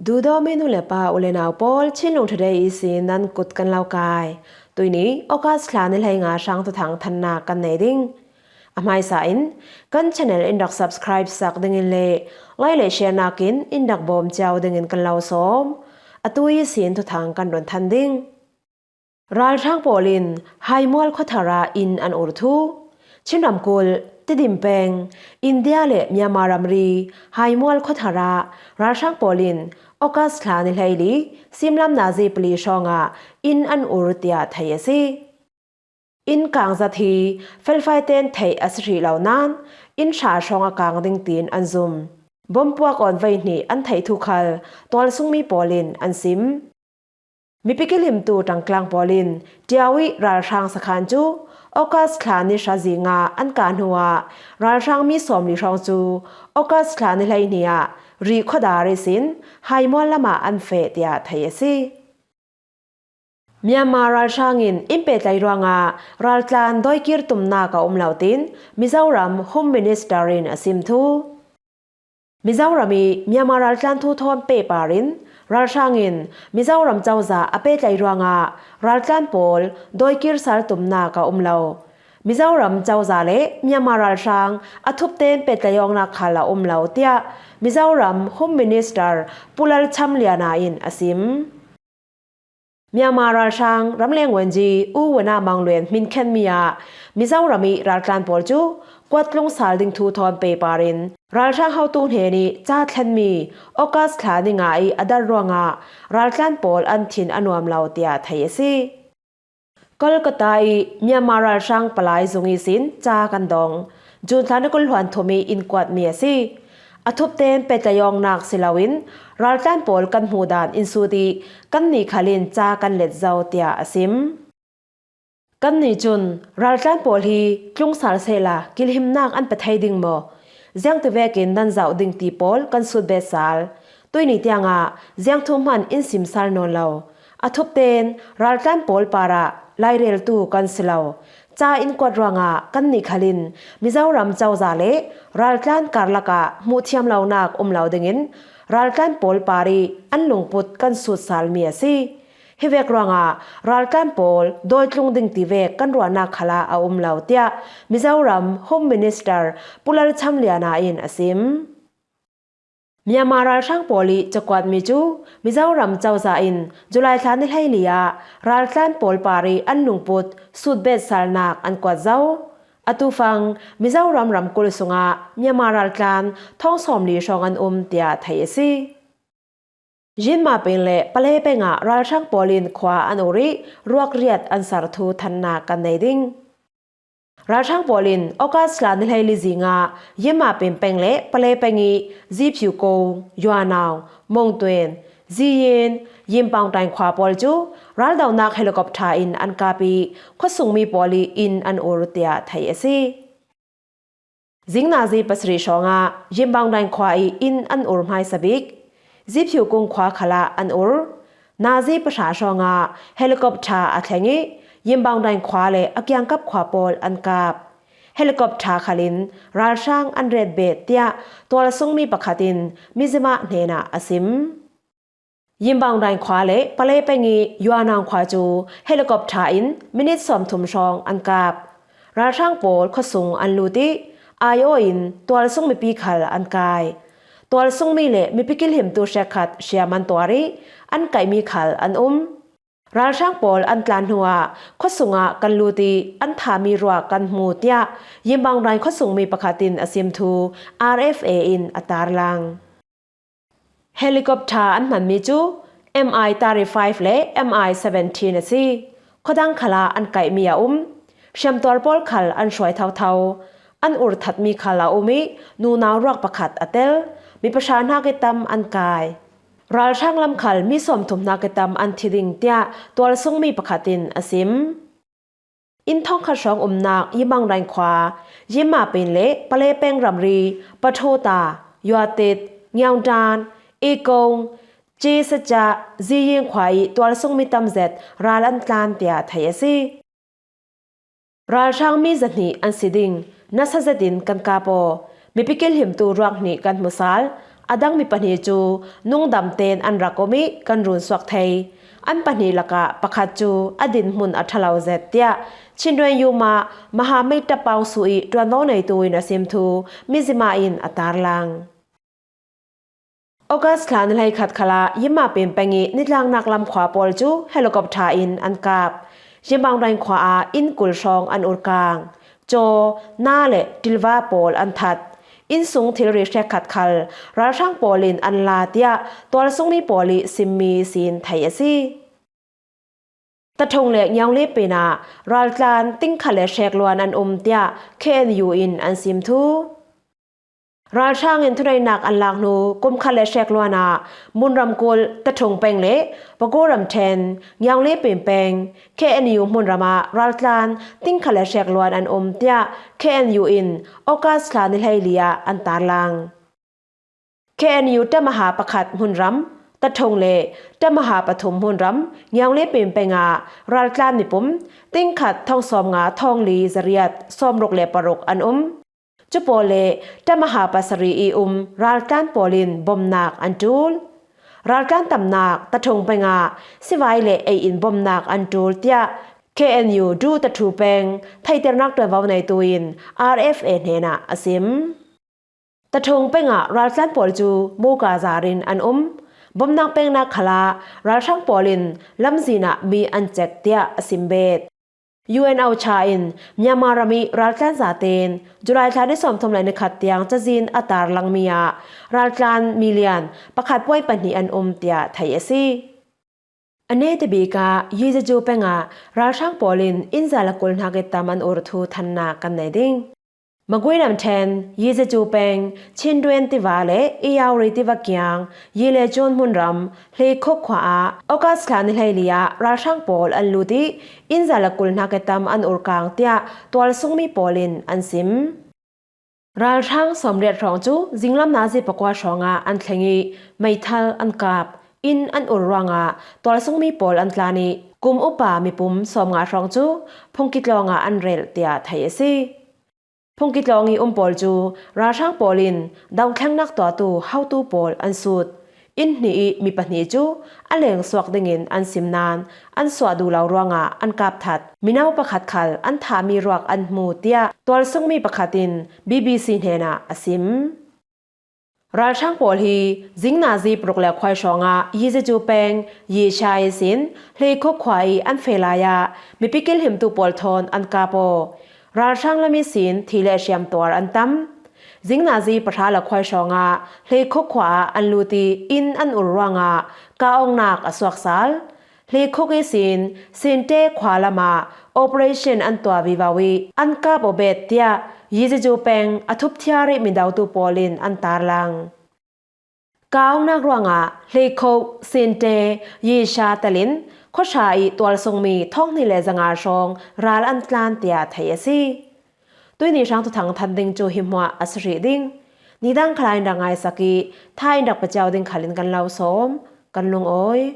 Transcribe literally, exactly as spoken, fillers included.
Duhdawtmi nu le pa, u le nau pawl, Chinlung Today ihsin nan kut kan lo kai. Tuini August thla ni hleinga hrang thuthang thannak kan nei ding. A hmaisa in kan channel in rak subscribe sak dingin le like le share nakin in rak bawm cio dingin kan lo sawm. Atu ihsin thuthang kan run than ding. Ralhrang pawl in Haimual khuathar ah inn an ur thu. Chin ramkulh, Tidim peng, India le Myanmar ramri Haimual khuathar ah ralhrang pawl in August thla ni hleili simlam nazi pali hrawngah inn an ur tiah thei a si. Inn kang zat hi felfai ten theih a si hrih lo nain inn hra hrawng a kang ding tiin an zum. Bom puak awn vei hnih an theih thu khal tualsungmi pawl in an sim. Mipi kilhimtu ṭangtlang pawl in Tiau ih ralhrang sakhan cu August thla ni hra zinga an kah hnuah ralhrang mi sawmli hrawng cu August thla ni hleihnih ah Rih khuadar ihsin Haimual lamah an feh tiah thei a si. Myanmar ralhrang in inn pehtlaih ruangah raltlan dawikir tumnak a um lo tiin Mizoram Home Minister in a sim thu. Mizoram ih Myanmar raltlan thu thawn pehpar in ralhrang in Mizoram cozah a pehtlaih ruangah raltlan pawl dawikir sal tumnak a um lo. Mizoram cozah le Myanmar ralhrang a thupten pehtlaih awknak khal a um lo tiah Mizoram Home Minister Pu Lalchamliana in a sim. Myanmar ralhrang ramleng wenji U Win Myint Lwin hminkhenmi ah Mizoram ih raltlan pawl cu kuat tlung sal ding thu thawn pehpar in ralhrang hotu hnen ih ca thlenmi August thla ni nga ih a dar ruangah raltlan pawl an thin a nuam lo tiah thei a si. Kolkata ih Myanmar ralhrang palai zung ihsin ca kan dong. June thla ni kul hluan thum ih in kuatmi a si. A thupten pehtlaih awknak si loin raltlan pawl kan hmuh dan in sut ih kannih khal in ca kan let zo tiah a sim. Kannih cun raltlan pawl hi tlung sal sehla kilhimnak an pe thei ding maw? Ziangtivekin nan zoh ding ti pawl kan sut bet sal. Tuini tiangah ziangthu hman in sim sal nawn lo. A thupten raltlan pawl parah laireltu kan si lo. Ca in kuat ruangah kannih khal in Mizoram cozah le raltlan karlak ah hmuh thiam lonak um lo dingin raltlan pawl par ih an lungput kan sut salmi a si. Hivek ruangah raltlan pawl dawitlung ding ti vek kan ruahnak khalah a um lo tiah Mizoram Home Minister Pu Lalchamliana in a sim. Myanmar ralhrang pawl ih cakuatmi cu Mizoram cozah in July thla ni hleili ah raltlan pawl par ih an lungput sut bet salnak an kuat zo. Atu fang Mizoram ramkulh sungah Myanmar raltlan thawng sawmli hrawng an um tiah thei a si. Yinma peng le Pale peng ah ralhrang pawl in khua an ur ih ruak riat an sar thu thannak kan nei ding. Ralhrang pawl in August thla ni hleili zingah Yinma peng peng le Pale peng ih Ziphiu Kung, Yuanau, Mongtuen, Ziyin, Yimpang Dain khua pawl cu raldohnak helicopter in an kap ih khuasungmi pawl ih inn an ur tiah thei a si. Zing nazi pasarih hrawngah Yimbang Dain khua ih inn an ur hmaisa bik. Ziphiu Kung khua khalah an ur. Nazi pahra hrawngah helicopter a thleng ih Yimbang Dain khua le a kiangkap khua pawl an kap. Helicopter khal in ralhrang an ret bet tiah tualsungmi pakhat in Mizzima hnenah a sim. Yimbang Dain khua le Pale peng ih Yuanang khua cu helicopter in minit sawmthum hrawng an kap. Ralhrang pawl khuasung an lut ih aiawh in tualsung mipi khal an kai. Tualsungmi le mipi kilhimtu hrekkhat hriam an tuar ih an kaihmi khal an um. Ralhrang pawl an tlan hnuah khuasungah kan lut ih an thami ruak kan hmu tiah Yimbang Dain khuasungmi pakhat in a sim thu R F A in a tarlang. Helicopter an hmanmi cu M I thirty-five le M I seventeen a si. Khuadang khalah an kaihmi a um. Hriamtuar pawl khal an hruai thotho. An ur thatmi khal a um ih nunau ruak pakhat a tel. Mi pahra hnak ih tam an kai. Ralhrang lam khal mi sawmthum hnak ih tam an thi ding tiah tualsungmi pakhat in a sim. Inn thawngkhat hrawng umnak Yimbang Dain khua, Yinma peng le Pale peng ramri, Pathota, Yuatit, Ngiaungdan, Ikong, Cesaca, Ziying khua ih tualsungmi tam zet ral an tlan tiah thei a si. Ralhrang mi zahnih an si ding, nasa zetin kan kap aw. Mipi kilhimtu ruak hnih kan hmu sal, A dang mi pahnih cu nungdam tein an rak um i kan run suak thei. An pahnih lakah pakhat cu a dinhmun a ṭha lo zet tiah Chindwin yuma Mahamei Tapau Su i ṭuanvo neitu in a sim thu Mizzima in a tarlang. August thla ni hleikhat khalah Yima Pin peng i nitlangnak lam khua pawl cu helicopter in an kap. Yimang Rain khua ah inn kul hrawng an urkang. Caw, na le ṭilva pawl an that. Innsung thilri hrekkhat khal ralhrang pawl in an la tiah tualsungmi pawl i simmi sin theih a si. Tathung le Ngiaungle pin ah raltlan tingkhat le hrek luan an um tiah K N U in an sim thu. Ralhrang in thuneinak an lak hnu kum khat le hrek luan ah Mun ramkulh, Tathung peng le Pago ramṭhen, Ngiaungle pin peng, K N U hmunram ah raltlan tingkhat le hrek luan an um tiah K N U in August thla ni hleili ah an tarlang. K N U Tamaha pakhat hmunram, Tathung le Tamaha pathum hmunram, Ngiaungle pin peng ah raltlan mipum tingkhat thong sawmnga thongli zariat sawmruk le paruk an um. Cu pawl le Tamaha pasarih i um raltlan pawl in bomnak an ṭul. Raltlan tamnak Tathung peng ah sivai le ei in bomnak an ṭul tiah K N U Dru Tathu peng theihternak ṭuanvo neitu in R F A hnenah a sim. Tathung peng ah raltlan pawl cu muka zar in an um. Bomnak peknak khalah ralhrang pawl in lamzin ah mi an cek tiah a sim bet. U N OCHA in Myanmar ram i raltlan zaten July thla ni sawmthum le ni khat tiang cazin a tarlangmi ah raltlan milian pakhat puai pahnih an um tiah theih a si. A neite bik ah Yejeju peng ah ralhrang pawl in inn za le kul hnak i tam an ur thu thannak kan nei ding. Magwe ramṭhen, Yejeju peng, Chindwin tiva le Iyauri tiva kiang, Yilejun hmunram, Hleikhuk khua ah August thla ni hleili ah ralhrang pawl an lut i inn za le kul hnak i tam an urkang tiah tualsungmi pawl in an sim. Ralhrang sawmriat hrawng cu zinglam nazi pakua hrawngah an thleng i meithal an kap. Inn an ur ruangah tualsungmi pawl an tlan i kum upa mipum sawmnga hrawng cu Phungkitlawng ah an relh tiah theih a si. Phungkitlawng i um pawl cu ralhrang pawl in dothlennak tuahtu hotu pawl an sut. Inn hnih i mi pahnih cu a leng suak dingin an sim nain an suah duh lo ruangah an kap that. Mino pakhat khal an thahmi ruak an hmu tiah tualsungmi pakhat in B B C hnenah a sim. Ralhrang pawl hi zing nazi paruk le khuai hrawngah Yejeju peng, Yisha ihsin Hleikhuk khua i an feh lai ah mipi kilhimtu pawl thawn an kap aw. Ralhrang lam ihsin thi le hriamtuar an tam. Zing nazi pahra le khuai hrawngah Hleikhuk khua ah an lut i inn an ur ruangah kah awngnak a suak sal. Hleikhuk ihsin Sinte khua lam ah operation an tuah vivo i an kap aw bet tiah Yejeju peng a thupthiar i midotu pawl in an tarlang. Kah awngnak ruangah Hleikhuk, Sinte, Yisha telin khuahra i tualsungmi thawng hnih le zanga hrawng ral an tlan tiah theih a si. Tuihni hrang thuthang than ding cu hi hmuah a si hrih ding. Nidang khalai in rak ngaisak i tha in rak pia cio ding khal in kan lo sawm, kan lungawi.